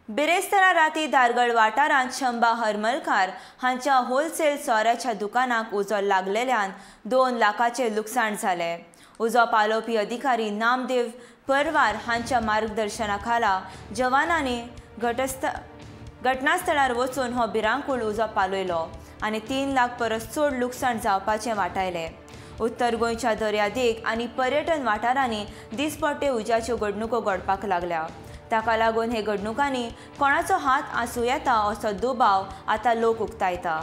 बिरेस्तारा राती धारगळ वाठारांत शंबा हरमलकार हांच्या होलसेल सोऱ्याच्या दुकानाक उजो लागलेल्यान 2 लाखाचें लुकसाण जालें। उजो पालोवपी अधिकारी नामदेव परवार हांच्या मार्गदर्शना खाला जवानांनी घटनास्थळार वचून हो भिरांकूळ उजो पालयलो आनी 3 लाख परस चड लुकसाण जावपाचें वाटायलें। उत्तर गोंयच्या दर्यादेग आनी पर्यटन वाठारांनी दिसपट्टे उज्याच्यो घडणुको घडपाक लागल्या। ताका लागून हे घडणुकांनी कोणाचो हात आसूं येता असो दुबाव आतां लोक उक्तायता।